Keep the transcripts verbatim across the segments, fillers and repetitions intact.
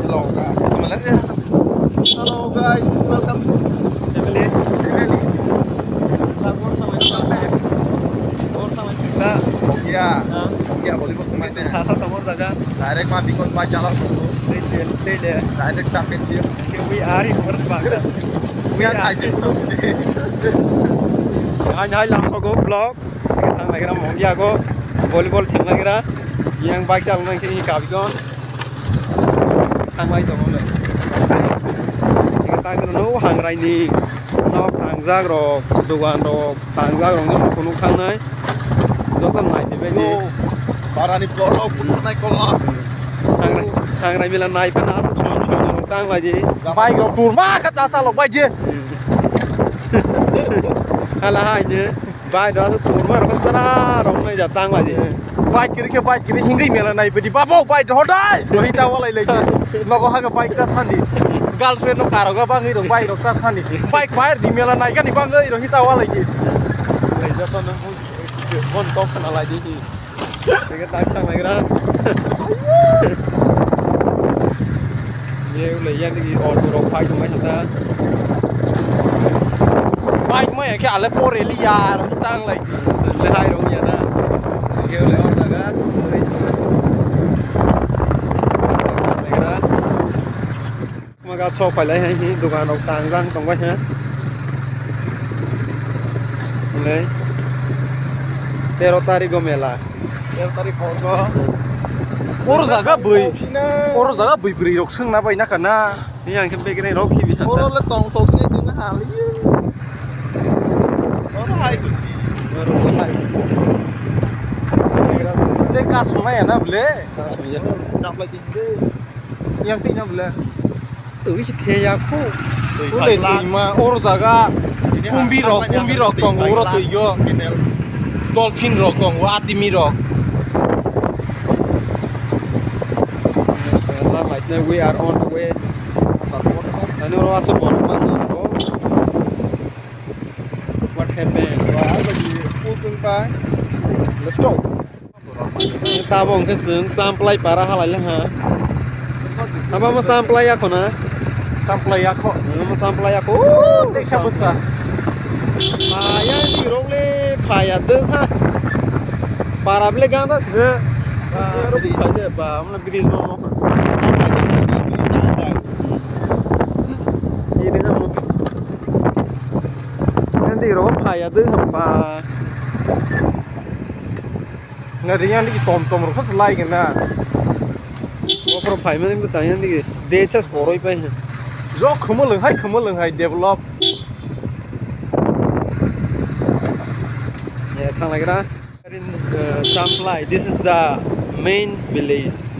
Hello guys, welcome to family. Family. Mongya. Mongya volleyball thwngmani. Sasa tongmor jaga. Direct ma bikon bai chalok. Direct championship. We are in first. We are fighting. Hai hai lamsogo vlog. Thang nagira Mongya go volleyball thwng nagira. Yang bike chalok nang khe kabikon. Thanglai tongo le. Tang no hangrai ni nok tangjak rok, dogan rok tangjak rok no phunuk thangnai. Joto nai phai bai di. Yo, barani borok phunuk nai kola. Hangrai, hangrai mila nai phai na asuk son son rok tanglai di. Bike rok tur ma kha ta chalok bai je. Hala hai je. Bai do asuk tur ma rok sara rok nai ja tanglai di. Bike kiri khe bike kiri hingri mela nai bidi babo bike hodai rohi ta walai lai. Nogo haga bike ta sandi. Girlfriend no karo ga bangi rok bike rok ta sandi. Bike fire di mela nai gani bangi rohi ta walai di. Lai joto no bon top na lai di. Tege tak tang lai gra. Ye ulai ya ni auto rok phai tong lai ta. Bike ma ya khe ale pore li ya rohi tang lai. Le hai rong ya na. Keu le or daga. Maga chok pailai hai hi dogan rok tangjang tong bai ha. Le tero tarikh o mela. Tero tarikh hor go. Or jaga bui. Or jaga bui bri rok sung na bai na kana. Ni ang khe begreng rok khibi thansa. Oro le tong tong sini sini hali. Oro hai kusi. Oro hai. Te ka sumai ya na bole. Ka sumai ya. Chaplai tingde. Yang ti na bole. Twi si the ya khu. Ule twi ma oro jaga. Kumbi rok, kumbi rok tongo oro twi yo. Dolphin rok tongo, atimi rok. Lang laisne, we are on the way. Ani oro aswk borok manna nango. What happened? Let's go. Tabo hwnkhe chwng Champlai para halai le ha. Abo mo Champlai yakho na? Champlai yakho. Mo Champlai yakho. Teksa bwsa. Phaya ni rok le phaya dwng ha. Para bile ganda se. Ba, rok phai de ba, amna bridge no. Ini ha mo. Nandi rok phaya dwng ha ba. Na ring ani ki tom tom rok khe lai gana. Okro phai mani bwtang ani ki de chas boroi pai. Jo khumulwng hai, khumulwng hai develop. Ya, thang lai gra. In, uh, Champlai, this is the main village,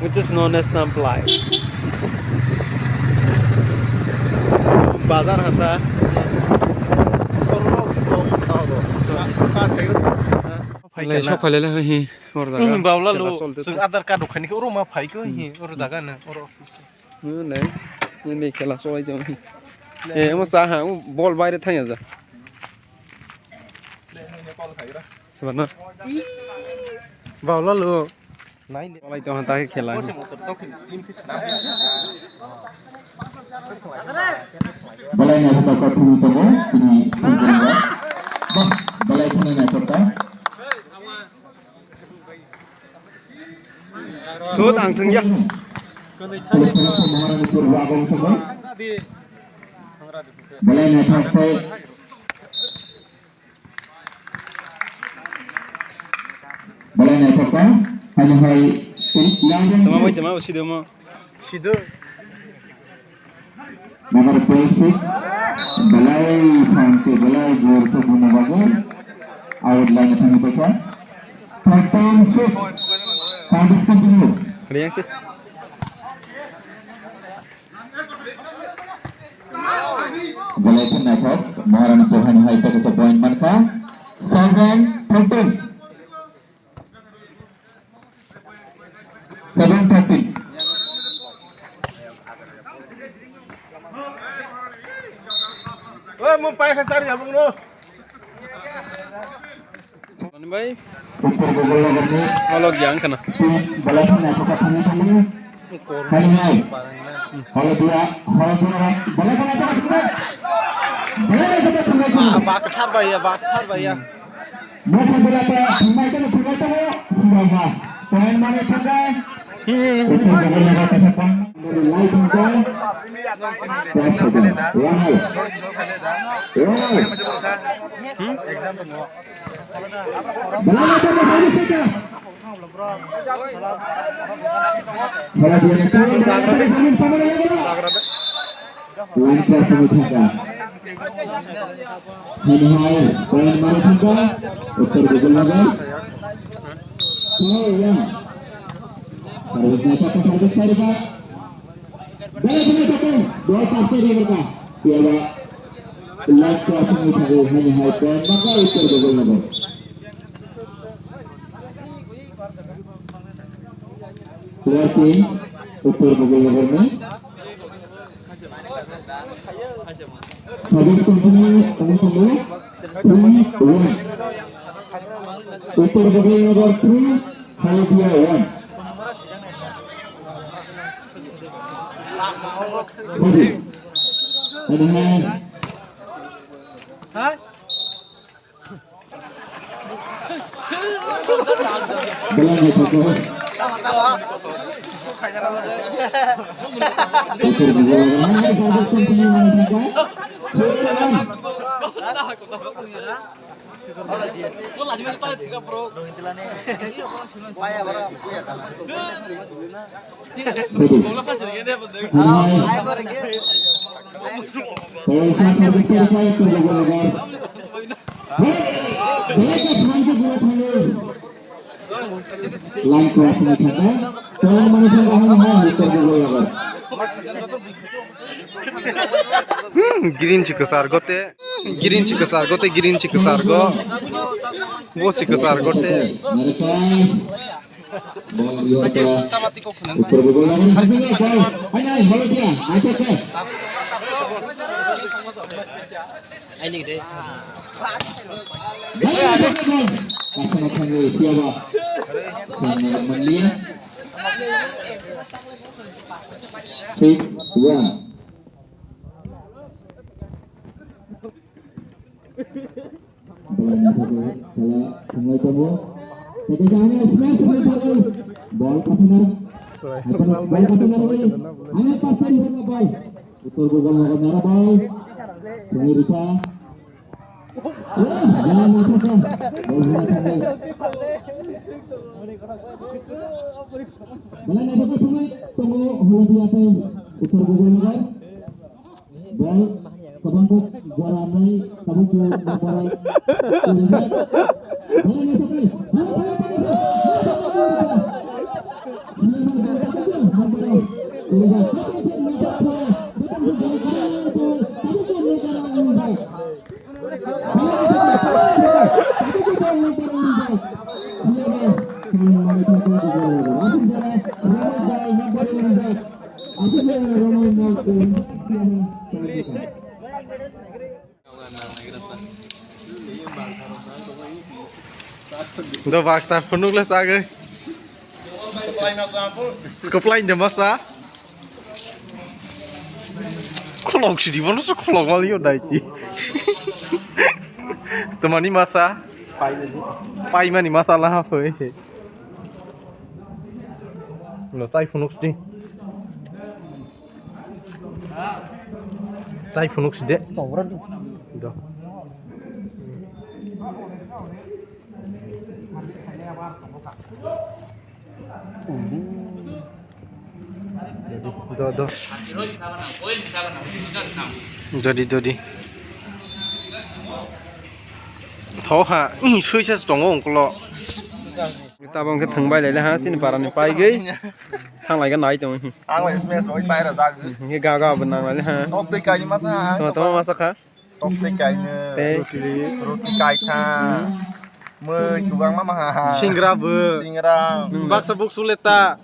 which is known as Champlai. Bazar hata. Lai sok phailele hai hi, or jaga. Baula lo, chwng Aadhaar card rok khaini khe oro ma phai khe hi, or jaga na, or office. Nai, nini khela solai tong. Eh, mo sa ha, bol baire thang ya ja. Sabana. Baula lo. Nai le. Solai tong ta khela. Balai na thok thok thung tongo, tini thung tongo. Bah, balai thani na thok ta. Thut ang thung ya. Maharani pur wagong thok. Balai na thok thok. Balai naithok kha, haino hai yang yang. Tama bai tama sido mo. Sido. Number twelve six. Balai phang se balai jor se buno bago. Out line thang tokha. Thirteen six. Count is continue. Reaction. Belai khe naithok, Maharani Pohani hai tei kaisa point mankha. Seven thirteen. Seven thirteen. Oi, mo pai kha sari abang no. Ani bai. Uttor Gogol Nagar ni. Olok yang kana. Team belai khe naithok kha thangwi thangwi. Hai, hai. Halo dia, halo dia. Boleh, boleh, boleh, boleh. Boleh, boleh, boleh, boleh. Ba, ba, ketar ba ya, ba, ketar ba ya. Masa boleh apa? Semua itu, semua itu, semua apa? Poin mana itu, guys? Hmm. Itu boleh apa? Dari live, guys. One all. One all. Hmm? Boleh, boleh, boleh, boleh. Line cross ni thangka. Hini hai, point mana thangka? Uttar Bogol Nagar. Hai, ya. Harus naik apa, harus naik apa? Boleh, boleh, boleh. Dua pasir yang mereka. Ya, ya. Line cross ni thangka, hini hai, point mana Uttar Bogol Nagar. Player change, Uttar Bogol Nagar ni. Sabir Company, Company, three one. Uttar Bogol Nagar three, Haldia one. Ready. And then Belai naithotok. Line cross ni thangka, tolong mani thangka, hini hai, Uttar Bogol Nagar. Hmm, green si kwchar gote, green si kwchar gote, green si kwchar go, bo si kwchar gote. Ball yorka, Uttar Bogol Nagar ni thangka, ball, hai, hai, holo dia, hai, hai, hai. Kasano thangwi phiya ba. Thangwi manliya. Six one. Belai naithok khe khala thangwi tongo. Tei kaisa ani smash khlai thangwi. Ball kathina. Ball kathina rwi. Ani pass khlai thangwi ball. Uttar Bogol Nagar nara ball. Thangwi rikha. Do baktar phunuk le sagwi. Koplai de masa. Khulok sidi bono se khulok mali yo dai ti. Tamani masa. Paimani masa laha phoi. Lo chai phunuk sidi. Chai phunuk sidi. Do. Do, do. Dodi, dodi. Thok ha, ih, suisa se tongo ungkulo. Tabok khe thwng bai lai ha, chini para ni pai gwi. Thang lai khe nai tong. Ang lai smash roi pai ra jak. Hingke ga ga bo nang lai ha. Nok tei kaini masa ha. Tama tama masa kha. Tok tei kaino. Tei. Roti kaitha. Hmm. Mui tubang ma maha. Singra bo. Singra. Hmm. Baksa buk suleta.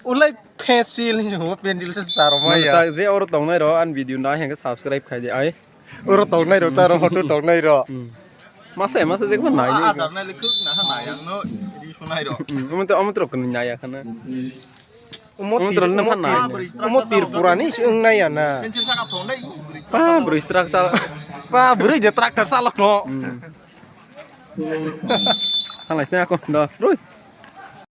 Ulai pencil ni mo pencil se saro ma ya. Ta je oro tongnai ro an video na henge subscribe khai de ai. Oro tongnai ro ta ro hoto tongnai ro. Hmm. Masa masa je ko nai. Ah, adar nai le kuk na ha nai ang no. Di sunai ro. Hmm. Omo to omo to kani nai ya khana. Hmm. Omo Omo Tir-, tron na omo phan na. Tir-, omo Tripura ni se wng nai ya na. Pencil saka thon dai, bwrwi. Pa bwrwi truck sal. Pa bwrwi je tractor salok no. Hmm. Thanglai sini aku do. Rui.